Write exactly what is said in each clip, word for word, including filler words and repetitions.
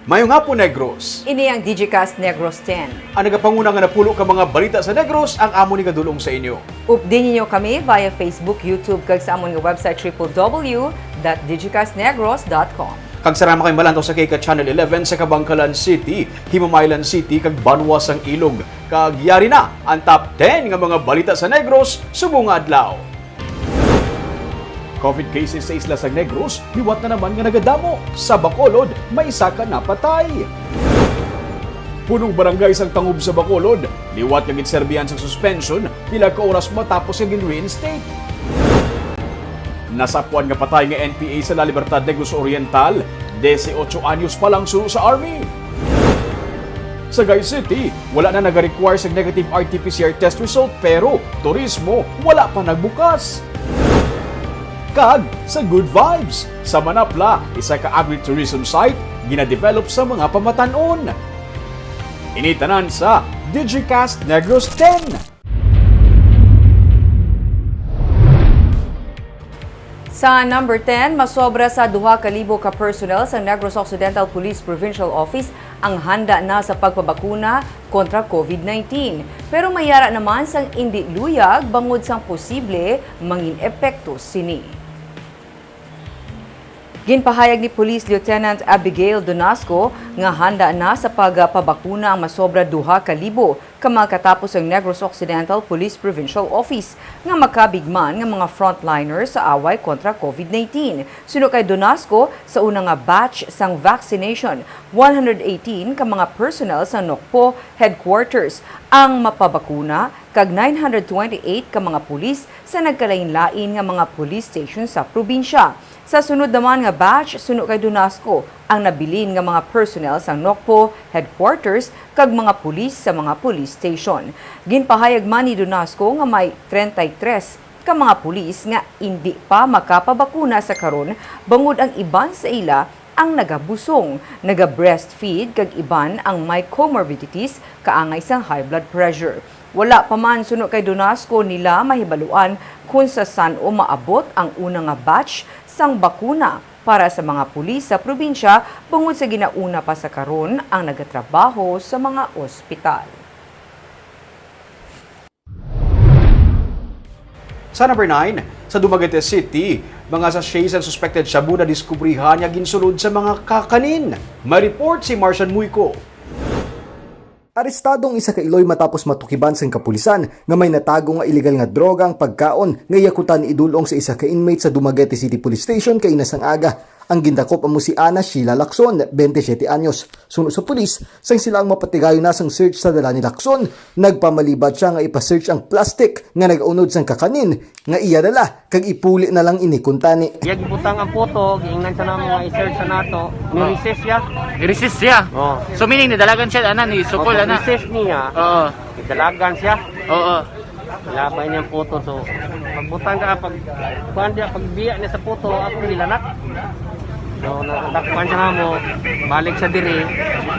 Mayong hapon, Negros. Ini ang Digicast Negros ten. Ang nagapanguna nga napulo ka mga balita sa Negros ang amon igadulong sa inyo. Updi ninyo kami via Facebook, YouTube, kag sa amon nga website triple W dot digicastnegros dot com. Kag sarang kay malantaw sa kay ka Channel eleven sa Kabankalan City, Himamaylan City, kag Banwa sang Ilog. Kag yari na ang top ten nga mga balita sa Negros subong nga adlaw. COVID cases sa isla sang Negros, liwat na naman nga nagadamo. Sa Bacolod, may isa ka napatay. Punong barangay sang Tangub sa Bacolod, liwat nga ginserbihan sang suspension pila ka oras matapos nga gin-reinstate. Nasapuan nga patay nga N P A sa La Libertad, Negros Oriental, dieciocho anyos pa lang suno sa army. Sa Sagay City, wala na nag-require sa negative R T P C R test result, pero turismo wala pa nagbukas. Kag sa Good Vibes, sa Manapla, isa ka agritourism site ginadevelop sa mga pamatan-on. Ini tanan sa Digicast Negros ten. Sa number ten, masobra sa duha ka libo ka personnel sa Negros Occidental Police Provincial Office ang handa na sa pagpabakuna kontra COVID nineteen. Pero may yara naman sang indi luyag bangod sang posible mangin epekto sini. Ginpahayag ni Police Lieutenant Abigail Donasco nga handa na sa pagpabakuna ang masobra duha ka libo ka mga katapos ang Negros Occidental Police Provincial Office nga makabig man nga mga frontliner sa away kontra COVID nineteen. Suno kay Donasco, sa una nga batch sang vaccination, one hundred eighteen ka mga personnel sa NOCPO headquarters ang mapabakuna, kag nine hundred twenty-eight ka mga pulis sa nagkalain-lain nga mga police station sa probinsya. Sa sunod naman nga batch, suno kay Donasco, ang nabilin nga mga personnel sang NOCPO headquarters kag mga pulis sa mga police station. Ginpahayag man ni Donasco nga may treinta y tres ka mga pulis nga indi pa makapabakuna sa karon, bangod ang iban sa ila ang nagabusong, naga-breastfeed, kag iban ang may comorbidities kaangay sang high blood pressure. Wala pa man, suno kay Donasco, nila mahibaluan kon sa san-o maabot ang una nga batch sang bakuna para sa mga pulis sa probinsya, bangod sa ginauna pa sa karon ang nagatrabaho sa mga ospital. Sa number nine, sa Dumaguete City, mga sachets sang suspected shabu nadiskubrihan nga ginsulod sa mga kakanin. May report si Marcian Muyco. Arestado ang isa ka iloy matapos matukiban sang kapulisan nga may natago nga iligal nga droga ang pagkaon nga iya kuntani idul-ong sa isa ka inmate sa Dumaguete City Police Station kaina sang aga. Ang gindakop amo si Ana Sheila Lacson, twenty-seven anyos. Suno sa pulis, sang sila ang mapatigayon na sang search sa dala ni Lacson, nagpamalibad sia nga ipa-search ang plastic nga nagaunod sang kakanin nga iya dala kag ipuli na lang ini kuntani. Iya gibutang ang photo, giingnan sa namo nga i-search sa nato. Ni-resist siya. Ni-resist siya? Oh. So meaning nidalagan siya ana ni sukol ana. Resist niya. Oo. Nidalagan siya. Oo. Labay niya ang puto, so pagbutang ka, pag kuan diya, pagbiya niya sa puto, ako nilanak. So, nadakpan siya namo, balik sa diri,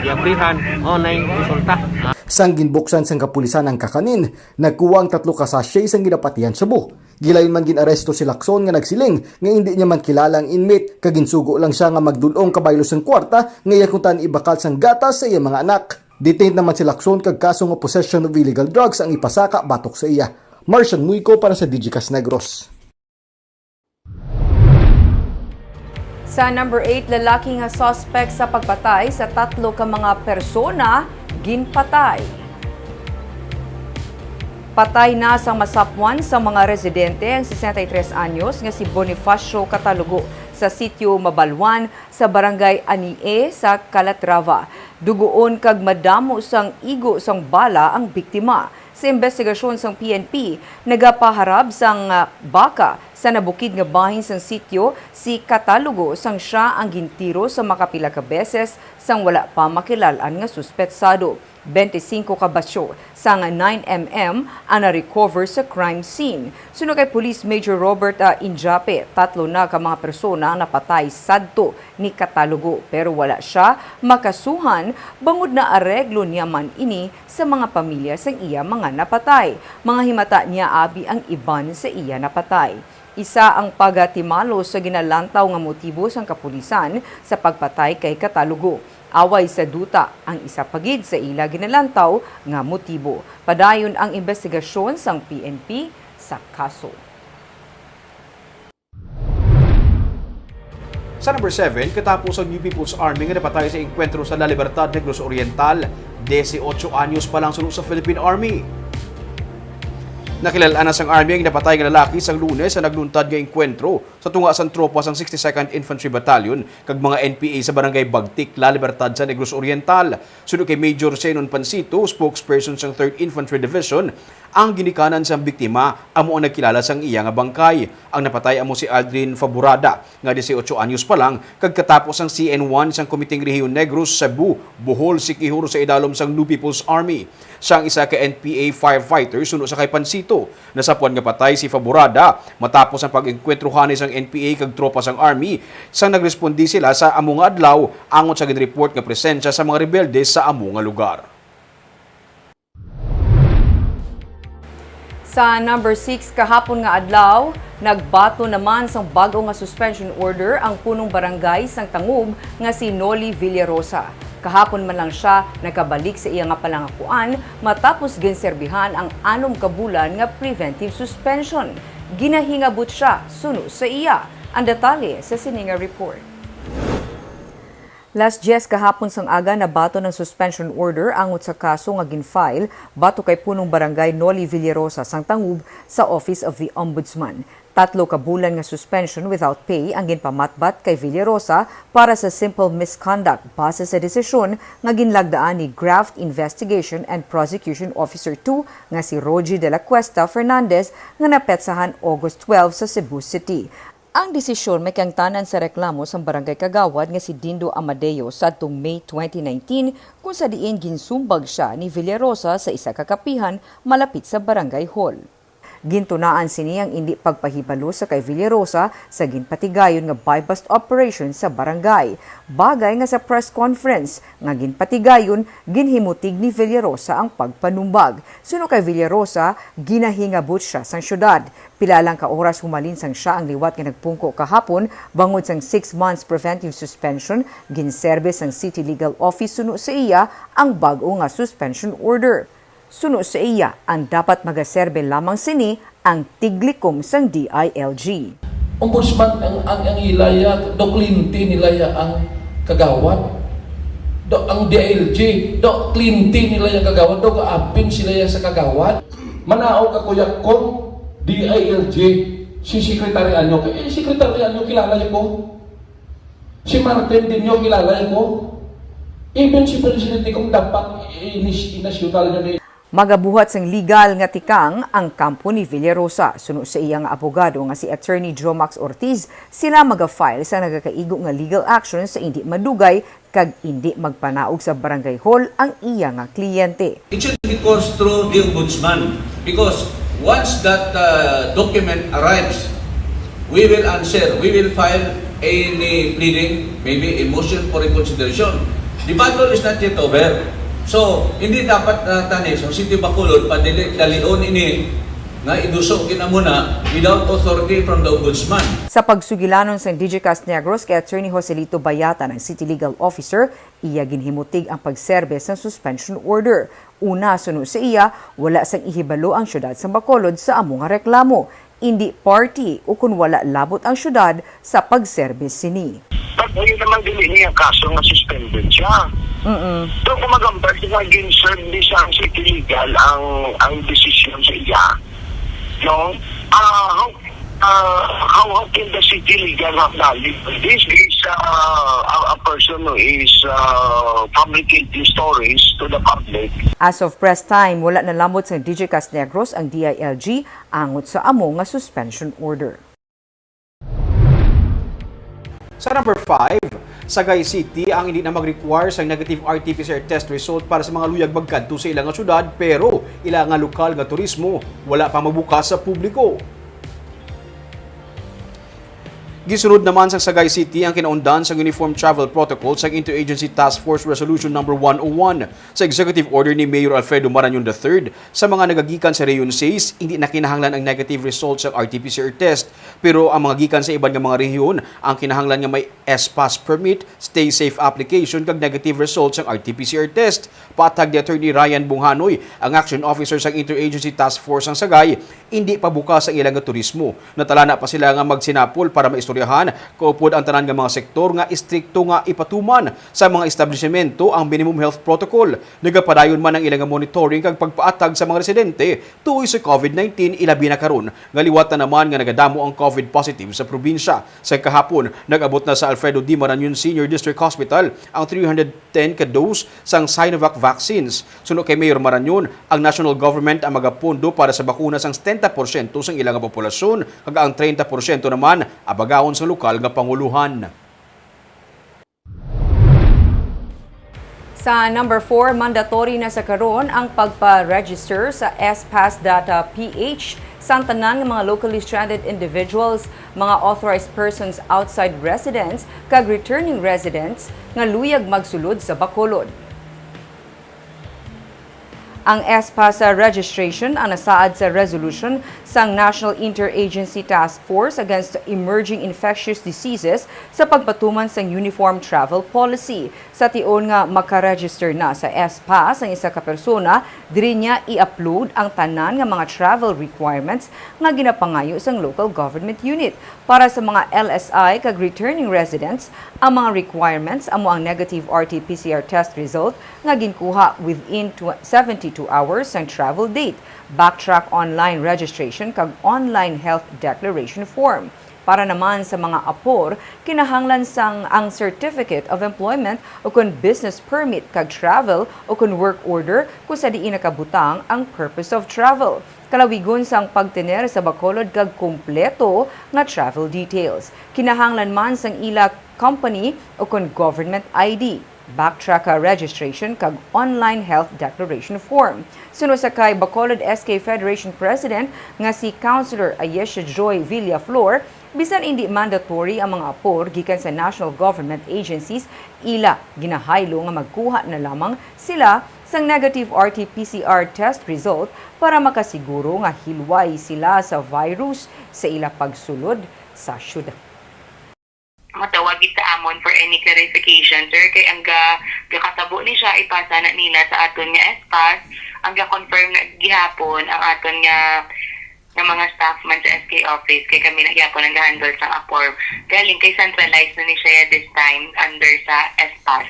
giabrihan, oh, nay resulta. Sang ginbuksan sang kapulisan ang kakanin, nagkuha ang tatlo ka sachet sang ginapatihan shabu. Gilayon man gin-aresto si Lacson nga nagsiling nga indi niya man kilala ang inmate kag ginsugo lang siya nga magdul-ong kabaylo sang kwarta nga iya kuntani ibakal sang gatas sa iya mga anak. Detained naman si Lacson kag kaso nga possession of illegal drugs ang ipasaka batok sa iya. Marcian Muyco para sa Digicast Negros. Sa number eight, lalaki nga suspect sa pagpatay sa tatlo ka mga persona ginpatay. Patay na sa masapwan sa mga residente ang sesenta y tres anyos nga si Bonifacio Catalugo sa sitio Mabalwan sa Barangay Anie sa Calatrava. Dugoon kag madamo sang igo sang bala ang biktima. Sa imbestigasyon sang P N P, nagapaharab sang, ah, baka sa nabukid nga bahin sang sitio si Catalugo sang sia ang gintiro sa makapila ka beses sang wala pa makilal-an nga suspetsado. Twenty-cinco ka basyo sang nine M M ang na-recover sa crime scene. Suno kay Police Major Robert, ah, Injape, tatlo na ka mga persona ang napatay sadto ni Catalugo, pero wala sia makasuhan bangod naareglo niya man ini sa mga pamilya sang iya mga napatay. Mga himata niya abi ang iban sa iya napatay. Isa ang pagatimalos sa ginalantaw nga motibo sang kapulisan sa pagpatay kay Catalugo. Away sa duta ang isa pa gid sa ila ginalantaw nga motibo. Padayon ang imbestigasyon sang P N P sa kaso. Sa number seven, katapos ang New People's Army nga napatay sa engkwentro sa La Libertad, Negros Oriental, dieciocho anyos pa lang suno sa Philippine Army. Nakilal-an na sang Army ang napatay nga lalaki sang Lunes sa nagluntad nga engkwentro sa tunga sang tropa sang sixty-second Infantry Battalion kag mga N P A sa Barangay Bagtik, La Libertad sa Negros Oriental. Suno kay Major Zenon Pansito, spokesperson sang Third Infantry Division, ang ginikanan sang biktima amo ang nagkilala sang iya nga bangkay. Ang napatay amo si Aldrin Faburada, nga dieciocho anyos pa lang, kag katapos sang C N one sang Komiteng Rehiyon Negros, Cebu, Bohol, Siquijor sa idalom sang New People's Army. Siya ang isa ka N P A firefighter suno sa kay Pansito. Nasapuan nga patay si Faburada matapos ang pag-engkwentro sa N P A kag tropa sang Army sang nagrespondi sila sa amo nga adlaw angot sa ginreport nga presensya sa mga rebelde sa amo nga lugar. Sa number six, kahapon nga adlaw, nagbaton naman sang bag-o nga suspension order ang punong barangay sang Tangub nga si Noli Villarosa. Kahapon man lang siya nakabalik sa iya nga palangakuan matapos ginserbihan ang anom ka bulan nga preventive suspension. Ginahingabot siya suno sa iya. Ang detalye sa sini nga report. Las diyes kahapon sang aga nabaton ang suspension order angot sa kaso nga gin-file batok kay punong barangay Noli Villarosa sang Tangub sa Office of the Ombudsman. Tatlo ka bulan nga suspension without pay ang ginpamatbat kay Villarosa para sa simple misconduct base sa desisyon nga ginlagdaan ni Graft Investigation and Prosecution Officer two nga si Rogie de la Cuesta Fernandez nga napetsahan August twelve sa Cebu City. Ang desisyon may kaangtanan sa reklamo sang barangay kagawad nga si Dindo Amadeo sadtong May twenty nineteen, kung sa diin ginsumbag siya ni Villarosa sa isa ka kapihan malapit sa barangay hall. Gintunaan sini ang indi pagpahibalo sa kay Villarosa sa ginpatigayon nga buy-bust operation sa barangay, bagay nga sa press conference nga ginpatigayon, ginhimutig ni Villarosa ang pagpanumbag. Suno kay Villarosa, ginahingabot siya sang syudad. Pila lang ka oras humalin sang siya ang liwat nga nagpungko kahapon bangod sang six months preventive suspension, ginserbe sang City Legal Office suno sa iya ang bag-o nga suspension order. Suno sa iya, ang dapat magaserbe lamang sini ang tiglikom sang D I L G. Ombudsman, ang, ang, ang ilaya, daw kliyente nila ya ang kagawad. Daw ang D I L G, daw kliyente nila ya kagawad, daw gaapin sila ya sa kagawad. Manaog ako ya kon D I L G, si Secretary Anyo. Eh, Secretary Anyo, kilala niyo ko. Si Martin Dinyo, kilala niyo ko. Even si Presidente kung dapat inis-, inasyonal niyo ni Magabuhat sang legal nga tikang ang kampo ni Villarosa. Suno sa iya nga abogado nga si Attorney Jomax Ortiz, sila maga-file sa nagakaigo nga legal action sa indi madugay kag indi magpanaog sa barangay hall ang iya nga kliyente. It should be caused through the ombudsman because once that, uh, document arrives, we will answer, we will file any pleading, maybe a motion for reconsideration. The battle is not yet over. So, hindi dapat, uh, tani sa City Bacolod, padali, dalion ini nga iduso kinamuna without authority from the ombudsman. Sa pagsugilanon sang Digicast Negros kay Attorney Joselito Bayata, ang City Legal Officer, iya ginhimutig ang pagserbe sang suspension order. Una, suno sa iya, wala sang ihibalo ang siyudad sang Bacolod sa amo nga reklamo. Indi party ukon wala labot ang siyudad sa pagserbe sini. Pag ngayon naman, dili niya kaso nga suspended siya. Mm-mm. So, kung magambal siya, gin-serve ni sa ang City Legal ang, ang desisyon sa iya, no? Ah, how, ah, how, how can the City Legal have knowledge of this? This, uh, a, a person who is, uh, fabricating stories to the public. As of press time, wala nalambot sang Digicast Negros ang D I L G angot sa amo nga suspension order. Sa number five, Sagay City ang hindi na mag-require sa negative R T P C R test result para sa mga luyag magkadto sa ila nga syudad, pero ila nga lokal nga turismo wala pa mabukas sa publiko. Gisunod naman sang Sagay City ang kinaundan sang Uniform Travel Protocol sang Interagency Task Force Resolution Number One oh one sa Executive Order ni Mayor Alfredo Marañon the third sa mga nagagikan sa Rehiyon Six, hindi na kinahanglan ang negative result sa R T P C R test, pero ang mga gikan sa iban nga mga rehiyon ang kinahanglan nga may S-PASS permit, Stay Safe application, kag negative result sang R T P C R test. Patag ni Attorney Ryan Bunghanoy, ang Action Officer sang Interagency Task Force sang Sagay, indi pa bukas ang ilang turismo. Natalana pa sila nga magsinapol para maistoryahan kaupod ang tanan nga mga sektor nga istrikto nga ipatuman sa mga establisimento ang minimum health protocol. Nagapadayon man ang ilang monitoring kag pagpaatag sa mga residente tuoy sa COVID nineteen, ilabi na karon nga liwat na naman nga nagadamo ang COVID positive sa probinsya. Sa kahapon, nag-abot na sa Alfredo D. Marañon Senior District Hospital ang three hundred ten ka dose sang Sinovac vaccines. Suno kay Mayor Marañon, ang national government ang magapondo para sa bakuna sang setenta porsyento sang ilang populasyon, kag ang treinta porsyento naman abagahon sa lokal nga panguluhan. Sa number four, mandatory na sa karon ang pagpa-register sa S-PASS dot P H sang tanan nga mga locally stranded individuals, mga authorized persons outside residence, kag returning residents nga luyag magsulod sa Bacolod. Ang S-PASS registration ang nasaad sa resolution sang National Interagency Task Force Against Emerging Infectious Diseases sa pagpatuman sang Uniform Travel Policy. Sa tion nga makaregister na sa S-PASS ang isa ka persona, diri niya i-upload ang tanan nga mga travel requirements nga ginapangayo sang local government unit. Para sa mga L S I kag returning residents, ang mga requirements amo ang negative R T P C R test result nga ginkuha within tw-, seventy-two hours sang travel date, backtrack online registration kag online health declaration form. Para naman sa mga apor, kinahanglan sang ang Certificate of Employment o kon Business Permit kag Travel o kon Work Order kung sa diin nakabutang ang Purpose of Travel, kalawigon sang pagtener sa Bacolod kag kompleto nga travel details. Kinahanglan man sang ila company o kon government I D. Backtrack ka registration kag online health declaration form. Suno sa kay Bacolod S K Federation President nga si Councilor Ayesha Joy Villaflor, bisan indi mandatory ang mga apor gikan sa national government agencies, ila ginahaylo nga magkuha na lamang sila sang negative R T P C R test result para makasiguro nga hilway sila sa virus sa ila pagsulod sa syudad. Matawag gid sa amon for any clarification, sir, kay ang ga-, gakatabo ni siya, ipasa na nila sa aton nga S-PASS, ang ga-confirm na gihapon ang aton nga, nga mga staff man sa S K office, kay kami na gihapon ang ga-handle sang apor. Galing kay centralized na ni siya this time under sa S-PASS.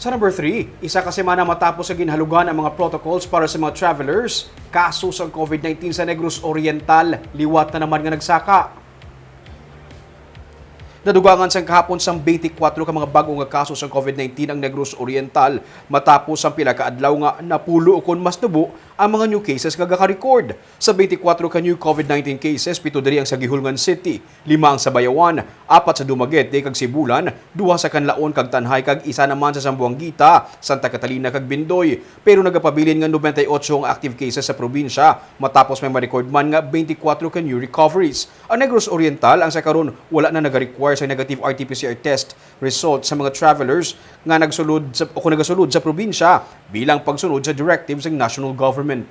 Sa number three, isa ka semana matapos sa ginhalugan ang mga protocols para sa mga travelers, kaso sang COVID nineteen sa Negros Oriental liwat na naman nga nagsaka. Nadugangan sang kahapon sang twenty-four ka mga bag-o nga kaso sang COVID nineteen ang Negros Oriental matapos sang pila ka adlaw nga napulo ukon mas tubo ang mga new cases nga gaka-record. Sa twenty-four ka new COVID nineteen cases, pito diri ang sa Guihulngan City, lima ang sa Bayawan, apat sa Dumaguete kag Sibulan, duha sa Canlaon kag Tanjay, kag isa naman sa Zamboanguita, Santa Catalina kag Bendoy. Pero nagapabilin nga noventa y ocho ang active cases sa probinsya, matapos may ma-record man nga twenty-four ka new recoveries. Ang Negros Oriental ang sa karon wala na nag-require sa negative R T P C R test result sa mga travelers nga nagsulod sa, o kung nagasulod sa probinsya bilang pagsunod sa directive sa national government.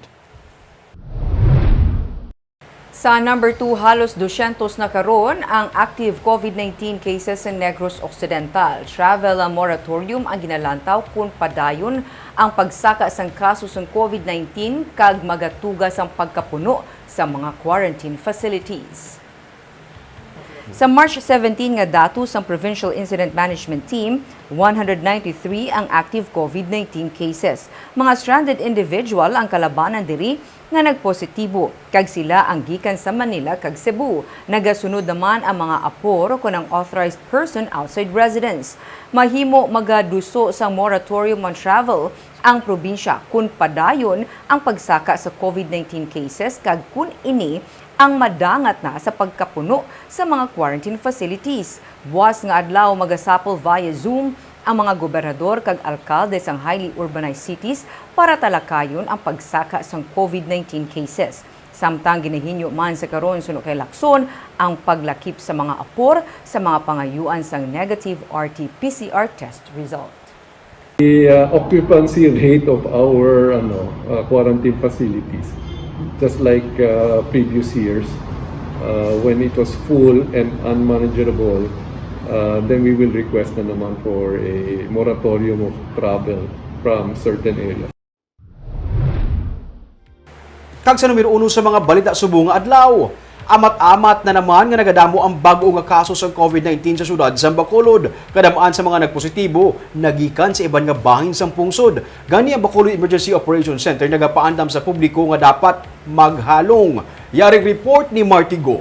Sa number two, halos dusyentos na karon ang active COVID nineteen cases sa Negros Occidental. Travel moratorium ang ginalantaw kun padayon ang pagsaka sang kaso sang COVID nineteen kag magatuga sang pagkapuno sa mga quarantine facilities. Sa March seventeen nga datos sang Provincial Incident Management Team, one hundred ninety-three ang active COVID nineteen cases. Mga stranded individual ang kalabanan diri nga nagpositibo, kag sila ang gikan sa Manila kag Cebu. Nagasunod naman ang mga apor kon ang authorized person outside residence. Mahimo magaduso sang moratorium on travel ang probinsya kun padayon ang pagsaka sa COVID nineteen cases kag kun ini ang madangat na sa pagkapuno sa mga quarantine facilities. Buas nga adlaw magasapol via Zoom ang mga gobernador kag alkalde sang highly urbanized cities para talakayon ang pagsaka sang COVID nineteen cases. Samtang ginahinyo man sa karon suno kay Lacson ang paglakip sa mga apor sa mga pangayuan sang negative R T P C R test result. The uh, occupancy rate of our ano, uh, quarantine facilities, just like uh, previous years, uh, when it was full and unmanageable, uh, then we will request na naman for a moratorium of travel from certain areas. Kag sa numero uno sa mga balita subong nga adlaw, amat-amat na naman nga nagadamo ang bag-o nga kaso sang COVID nineteen sa siyudad sang Bacolod. Kadam-an sa mga nagpositibo nagikan sa iban nga bahin sang pungsod. Gani ang Bacolod Emergency Operations Center nagapaandam sa publiko nga dapat maghalong. Yaring report ni Marty Go.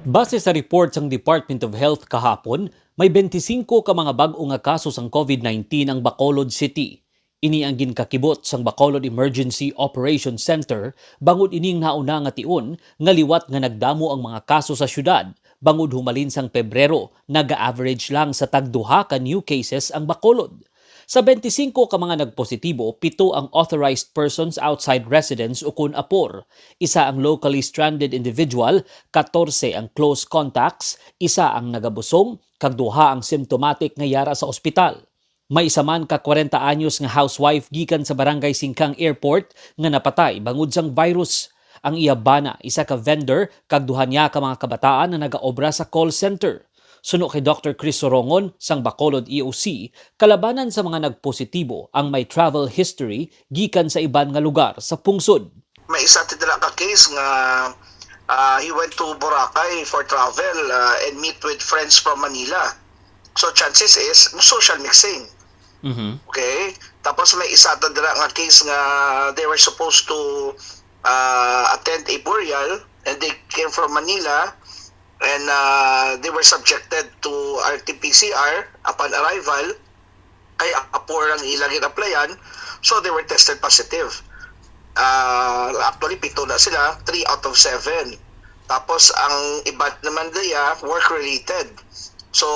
Base sa report sang Department of Health kahapon, may twenty-five ka mga bag-o nga kaso sang COVID nineteen ang Bacolod City. Ini ang ginkakibot sang Bacolod Emergency Operations Center bangod ining nauna nga tion nga liwat nga nagdamo ang mga kaso sa siyudad, bangod humalin sang Pebrero, naga-average lang sa tagduha ka new cases ang Bacolod. Sa twenty-five ka mga nagpositibo, pito ang authorized persons outside residence ukon apor, isa ang locally stranded individual, katorse ang close contacts, isa ang nagabusong, kag duha ang symptomatic nga yara sa ospital. May isa man ka kwarenta anyos nga housewife gikan sa Barangay Singkang Airport nga napatay bangod sang virus. Ang iya bana, isa ka vendor, kag duha niya ka mga kabataan nga nagaobra sa call center. Suno kay Doctor Chris Sorongon sang Bacolod E O C, kalabanan sa mga nagpositibo ang may travel history gikan sa iban nga lugar sa pungsod. May isa ti dira ka case nga uh, he went to Boracay for travel uh, and meet with friends from Manila. So chances is social mixing. Mhm. Okay? Tapos may isa ta dira nga case nga they were supposed to uh, attend a burial and they came from Manila and uh, they were subjected to R T P C R upon arrival. Kay apor ang ila gin-applyan, so they were tested positive. Uh, actually, pito na sila, three out of seven. Tapos ang iba naman diya, work-related. So,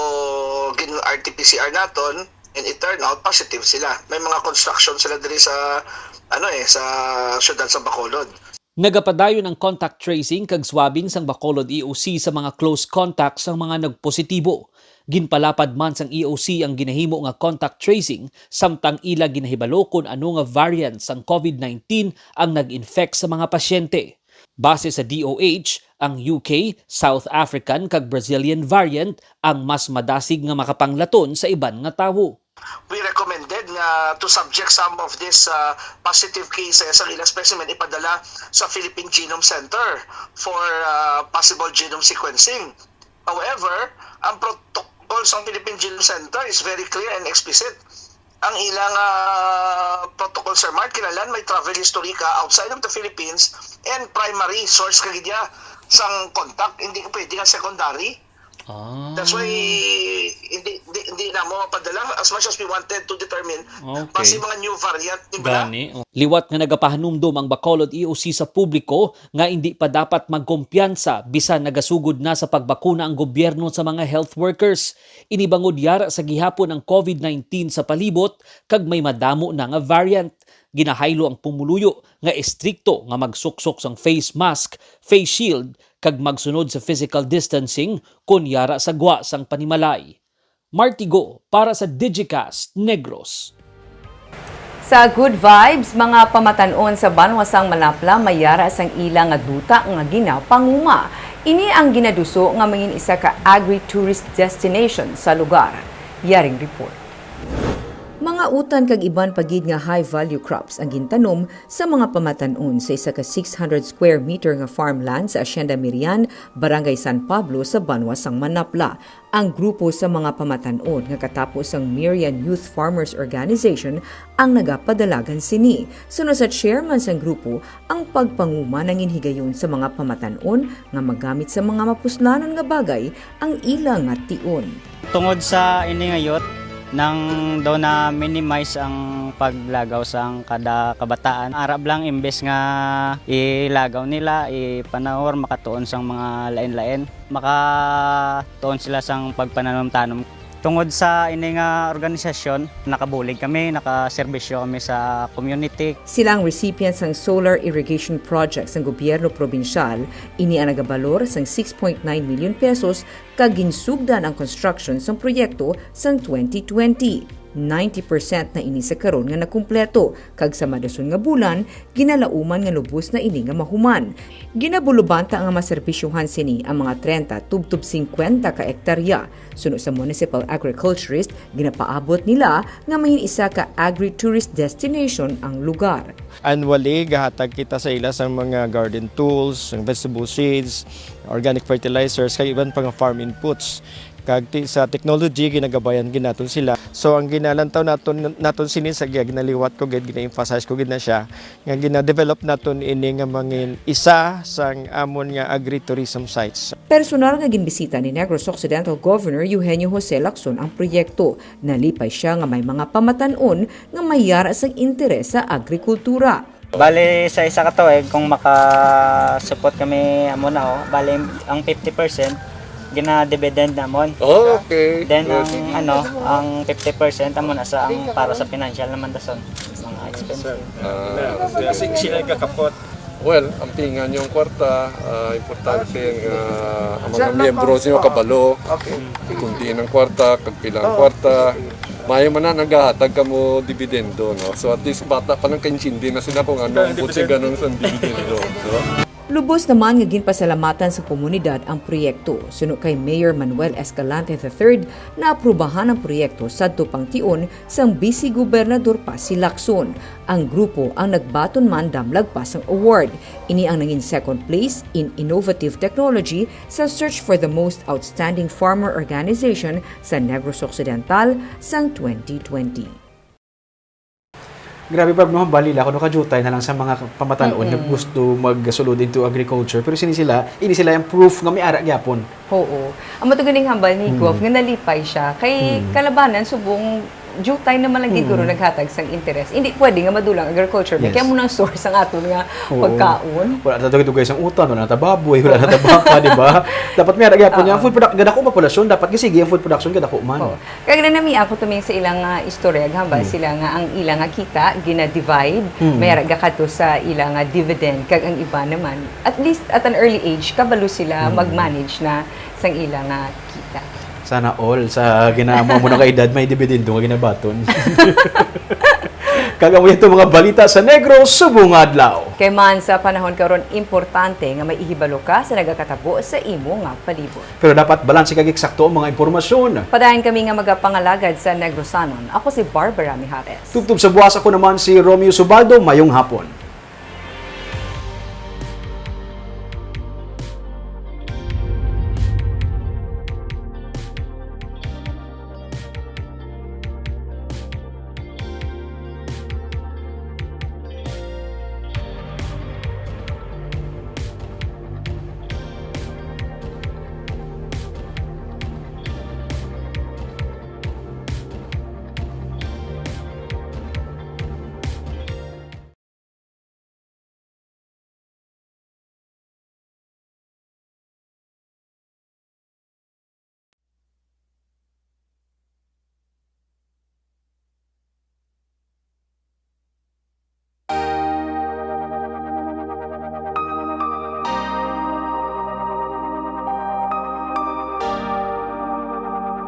gin-R T P C R naton, and it turned out positive sila. May mga construction sila diri sa ano eh, sa siyudad sa Bacolod. Nagapadayon ang contact tracing kag swabbing sang Bacolod E O C sa mga close contacts sang mga nagpositibo. Ginpalapad man sang E O C ang ginahimo nga contact tracing samtang ila ginahibalo kon ano nga variant sang COVID nineteen ang nag-infect sa mga pasyente. Base sa D O H, ang U K, South African kag Brazilian variant ang mas madasig nga makapanglaton sa iban nga tawo. We recommended nga to subject some of these uh, positive cases ang ilang specimen ipadala sa Philippine Genome Center for uh, possible genome sequencing. However, ang protocol sa Philippine Genome Center is very clear and explicit. Ang ilang uh, protocol, Sir Mark, kinahanglan may travel history ka outside of the Philippines and primary source ka gid ya sang contact, hindi ka pwede nga secondary. Ah. That's why hindi hindi, hindi na mo mapadala as much as we wanted to determine Okay. Basi mga new variant, di ba? Gani. Oh. Liwat nga nagapahanumdom ang Bacolod E O C sa publiko nga indi pa dapat magkumpiyansa bisan nagasugod na sa pagbakuna ang gobyerno sa mga health workers. Ini bangod yara sa gihapon ang COVID nineteen sa palibot kag may madamo na nga variant. Ginahaylo ang pumuluyo nga estrikto nga magsuksok sang face mask, face shield, kag magsunod sa physical distancing kon yara sa gwa sang panimalay. Martigo para sa Digicast Negros. Sa Good Vibes, mga pamatan-on sa banwa sang Manapla may yara sang ila nga duta nga ginapanguma. Ini ang ginaduso nga mangin isa ka agri-tourist destination sa lugar. Yaring report. Mga utan kag iban pa gid nga high-value crops ang gintanom sa mga pamatan-on sa isa ka six hundred square meter nga farmland sa Hacienda Mirian, Barangay San Pablo, sa banwa sang Manapla. Ang grupo sa mga pamatan-on nga katapo sang Mirian Youth Farmers Organization ang nagapadalagan sini. Suno sa chairman sang grupo, ang pagpanguma nangin higayon sa mga pamatan-on nga magamit sa mga mapuslanon nga bagay ang ila nga tion. Tungod sa ini nga youth, nang daw na-minimize ang paglagaw sang kada kabataan. Arab lang, imbes nga ilagaw nila, ipanahor, makatuon sang mga lain-lain. Makatuon sila sang pagpananom-tanom. Tungod sa ini nga organisasyon, nakabulig kami, nakaserbisyo kami sa community. Sila ang recipient sang solar irrigation project sang gobyerno probinsyal. Ini ang nagabalor sang six point nine million pesos kag ginsugdan ang construction sang proyekto sang twenty twenty. Ninety percent na ini sa karon nga nakumpleto, kag sa madason nga bulan, ginalauman nga lubos na ini nga mahuman. Ginabulubanta nga maserbisyohan sini ang mga trenta tubtob singkwenta ka ektarya. Suno sa municipal agriculturist, ginapaabot nila nga mahin isa ka agri-tourist destination ang lugar. Annually, gahatag kita sa ila sang mga garden tools, sang vegetable seeds, organic fertilizers, kag iban pa nga farm inputs. Kag ti-, sa technology, ginagabayan gid naton sila. So, ang ginalantaw naton, naton sini sa giya, ginaliwat ko gid, gina-emphasize ko gid na siya, nga gina-develop naton ini nga mangin isa sang amon nga agritourism sites. Personal nga ginbisita ni Negros Occidental Governor Eugenio Jose Lacson ang proyekto. Nalipay siya nga may mga pamatan-on nga may yara sang interes sa agrikultura. Bali, sa isa ka tuig, kung makasupot kami, amo na, oh, bali, ang fifty percent, gina-dividend namon. Oh, okay. Then, Good. Ang ano, ang fifty percent, amo na sa ang para sa financial naman dason, mga expenses. Ah, Kasi sila nagkakapot. Well, ampingan niyo ang kwarta, ah, importante nga ang mga miyembro niyo kabalo. Kundi ang kwarta, kag pila ang kwarta. Mayo man na nagahatag kamo dividendo, no? So at least bata pa nang kaintindi na sila kung ano ang putsi ganun sa dividendo, no? Lubos naman nga ginpasalamatan sa komunidad ang proyekto. Suno kay Mayor Manuel Escalante the third, naaprubahan ang proyekto sadto pang tion sang Vice Gobernador pa si Lacson. Ang grupo ang nagbaton man damlag pa sang award. Ini ang nangin second place in innovative technology sa search for the most outstanding farmer organization sa Negros Occidental sang twenty twenty. Grabe, Barb, no? Hambal nila, kuno kadiyutay na lang sa mga pamatan-on nga gusto magsulod into agriculture. Pero sini sila, ini sila yung proof nga may ara gyapon. Oo. Amo to ganing hambal ni Gov nga nalipay siya. Kay kalabanan, subong diyutay naman lang gid guro naghatag sang interes. Hindi pwede nga madulang agriculture. Yes. Kaya mo nang source ang aton nga pagkaon. Wala na tayo dugay sang utan, wala na ta baboy, wala na ta baka, di ba? Dapat may ara gyapon niya. Food product, gadako ang populasyon, dapat gisigi ang food production, gadako man. Oo. Kag na nami ako tuming sa ilang nga istorya, hambal sila nga ang ilang nga kita gina-divide, may ara gakadto sa ilang nga dividend, kag ang iba naman, at least at an early age, kabalo sila mag-manage na sang ilang nga kita. Sana all sa ginaamo mo na ka edad may dividendo nga ginabaton. Kag amo ito mga balita sa Negros subong adlaw. Kay man sa panahon karon, importante nga may ihibalo ka sa nagakatabo sa imo nga palibot. Pero dapat balanse kag eksakto ang mga impormasyon. Padayon kami nga magapangalagad sa Negrosanon. Ako si Barbara Mijares. Tubtob sa buwas, ako naman si Romeo Subaldo. Mayong hapon.